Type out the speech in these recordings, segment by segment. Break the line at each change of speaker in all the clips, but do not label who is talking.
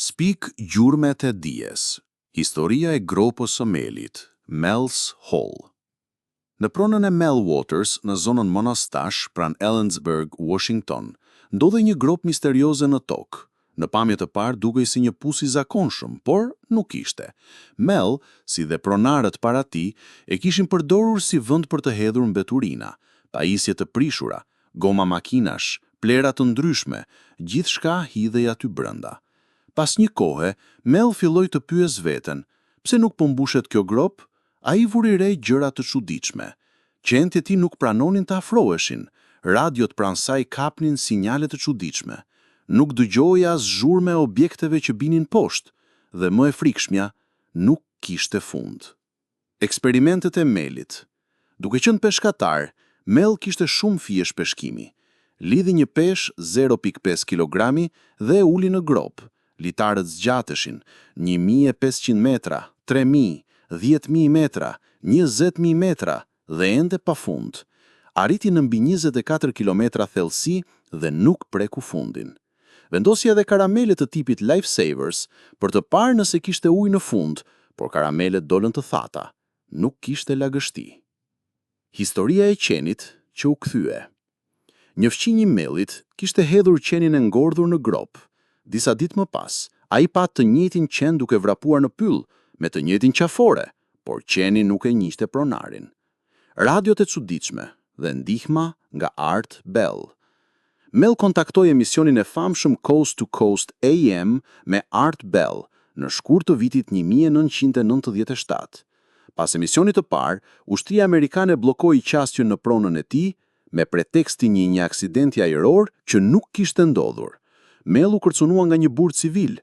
Spik gjurmët e dijes. Historia e gropës së Melit, Mel's Hole. Në pronën e Mel Waters, në zonën Monostash, pranë Ellensburg, Washington, ndodhej një gropë misterioze në tokë. Në pamje të parë dukej si një pus i zakonshëm, por nuk ishte. Mel, si dhe pronarët para tij, e kishin përdorur si vend për të hedhur mbeturina, pajisje të prishura, goma makinash, plehra të ndryshme, gjithçka hidhej aty brenda. Pas një kohe, Mel filloi të pyesë veten, pse nuk po mbushet kjo gropë? Ai vuri re gjëra të çuditshme. Qentë e tij nuk pranonin të afroheshin, radiot pranë saj kapnin sinjale të çuditshme. Nuk dëgjohej as zhurmë e objekteve që binin poshtë dhe më e frikshmja, nuk kishte fund. Eksperimentet e Melit. Duke qenë peshkatar, Mel kishte shumë fijesh peshkimi. Lidhi një peshë 0.5 kilogrami dhe e uli në gropë. Litarët zgjateshin, 1500 metra, 3000, 10.000 metra, 20.000 metra dhe ende pa fund. Arriti në mbi 24 kilometra thellësi dhe nuk preku fundin. Vendosi edhe karamele të tipit Lifesavers për të parë nëse kishte ujë në fund, por karamelet dolën të thata. Nuk kishte lagështi. Historia e qenit që u kthye. Një fqinj i Melit kishte hedhur qenin e ngordhur në gropë. Disa ditë më pas, ai pa të njëjtin qen duke vrapuar në pyll, me të njëjtin qafore, por qeni nuk e njihte pronarin. Radiot e çuditshme dhe ndihma nga Art Bell. Mel kontaktoi emisionin e famshëm Coast to Coast AM me Art Bell në shkurt të vitit 1997. Pas emisionit të parë, ushtria amerikane bllokoi qasjen në pronën e tij me pretekstin e një aksidenti ajror që nuk kishte ndodhur. Mel u kërcënua nga një burrë civil.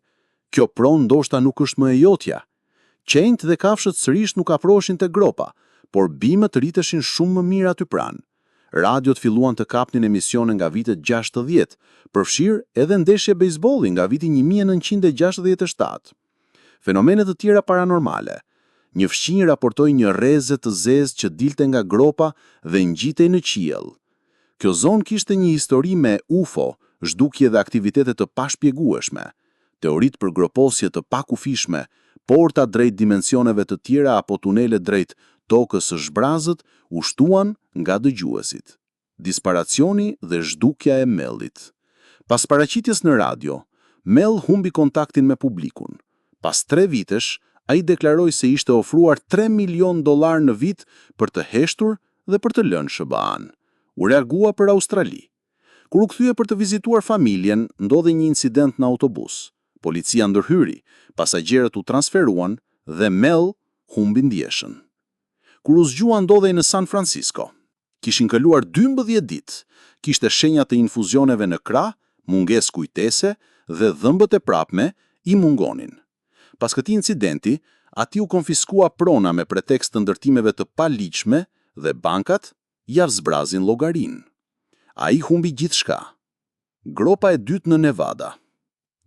Kjo pronë ndoshta nuk është më e jotja. Qentë dhe kafshët sërish nuk afroheshin te gropa, por bimët rriteshin shumë më mirë aty pranë. Radiot filluan të kapnin emisione nga vitet 60, përfshirë edhe ndeshje bejsbolli nga viti 1967. Fenomene të tjera paranormale. Një fqinj raportoi një rreze të zezë që dilte nga gropa dhe ngjitej në qiell. Kjo zonë kishte një histori me UFO, zhdukje dhe aktivitete të pashpjegueshme. Teoritë për groposje të pakufishme, porta drejt dimensioneve të tjera apo tunele drejt tokës së zbrazët u shtuan nga dëgjuesit. Disparacioni dhe zhdukja e Melit. Pas paraqitjes në radio, Mel humbi kontaktin me publikun. Pas 3 vitesh, ai deklaroi se ishte ofruar 3 milion dollar në vit për të heshtur dhe për të lënë SHBA-n. U largua për Australi. Kur u kthye për të vizituar familjen, ndodhi një incident në autobus. Policia ndërhyri, pasagjerët u transferuan dhe Mel humbi ndjesën. Kur u zgjua ndodhej në San Francisco. Kishin kaluar 12 ditë, kishte shenja të infuzioneve në krah, mungesë kujtese dhe dhëmbët e prapme i mungonin. Pas këtij incidenti, atij u konfiskua prona me pretekst të ndërtimeve të paligjshme dhe bankat ia zbrazin llogarinë. Ai humbi gjithçka. Gropa e dytë në Nevada.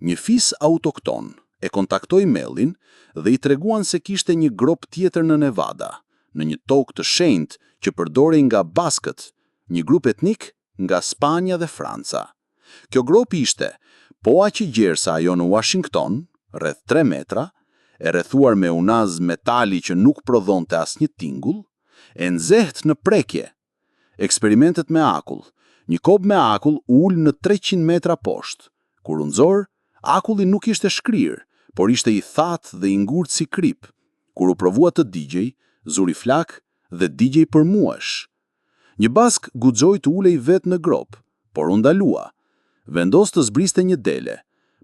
Një fis autokton e kontaktoi Melin dhe i treguan se kishte një gropë tjetër në Nevada, në një tokë të shenjtë që përdorej nga Baskët, një grup etnik nga Spanja dhe Franca. Kjo gropë ishte po aq e gjerë sa ajo në Washington, rreth 3 metra, e rrethuar me unazë metali që nuk prodhonte asnjë tingull, e nxehtë në prekje. Eksperimentet me akull. Një kobë me akull u ul në 300 metra poshtë. Kur u nxor, akulli nuk ishte shkrirë, por ishte i thatë dhe i ngurtë si kripë. Kur u provua të digjej, zuri flakë dhe digjej për muaj. Një bask guxoi të ulej vetë në gropë, por u ndalua. Vendos të zbriste një dele.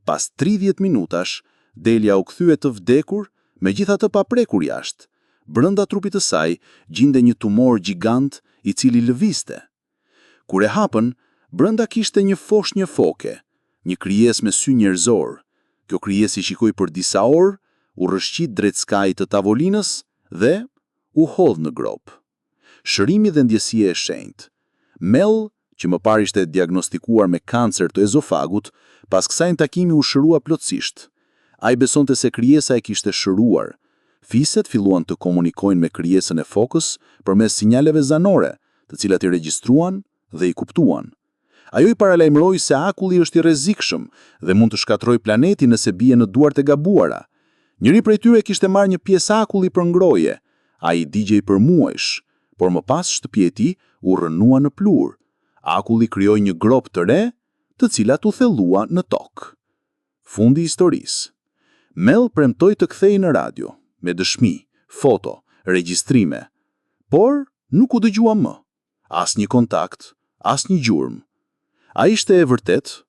Pas 30 minutash, delja u kthye të vdekur, megjithatë pa prekur jashtë. Brenda trupit të saj gjinde një tumor gjigant i cili lëvizte. Kur e hapën, brenda kishte një foshnjë foke, një krijesë me sy njerëzor. Kjo krijesë i shikoi për disa orë, u rrëshqit drejt skajit të tavolinës dhe u hodh në gropë. Shërimi dhe ndjesia e shenjtë. Mel, që më parë ishte diagnostikuar me kancer të ezofagut, pas kësaj takimi u shërua plotësisht. Ai besonte se krijesa e kishte shëruar. Fiset filluan të komunikojnë me krijesën e fokës përmes sinjaleve zanore, të cilat i regjistruan dhe i kuptuan. Ajo i paralajmëroi se akulli është i rrezikshëm dhe mund të shkatërrojë planetin nëse bie në duart e gabuara. Njëri prej tyre kishte marrë një pjesë akulli për ngrohje. Ai digjej për muajsh, por më pas shtëpia e tij u rrënua në pluhur. Akulli krijoi një gropë të re, të cilat u thellua në tokë. Fundi i historisë. Mel premtoi të kthehej në radio, me dëshmi, foto, regjistrime, por nuk u dëgjua më. Asnjë kontakt, asnjë gjurmë. A ishte e vërtetë?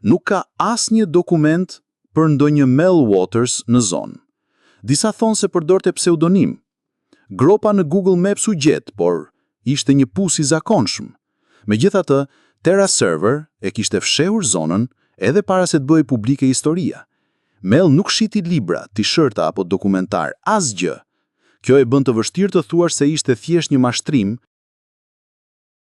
Nuk ka asnjë dokument për ndonjë Mel Waters në zonë. Disa thonë se përdorte pseudonim. Gropa në Google Maps u gjet, por ishte një pus i zakonshëm. Megjithatë, Terra Server e kishte fshehur zonën edhe para se të bëhej publike historia. Mel nuk shiti libra, t-shirta apo dokumentar, asgjë. Kjo e bën të vështirë të thuash se ishte thjesht një mashtrim.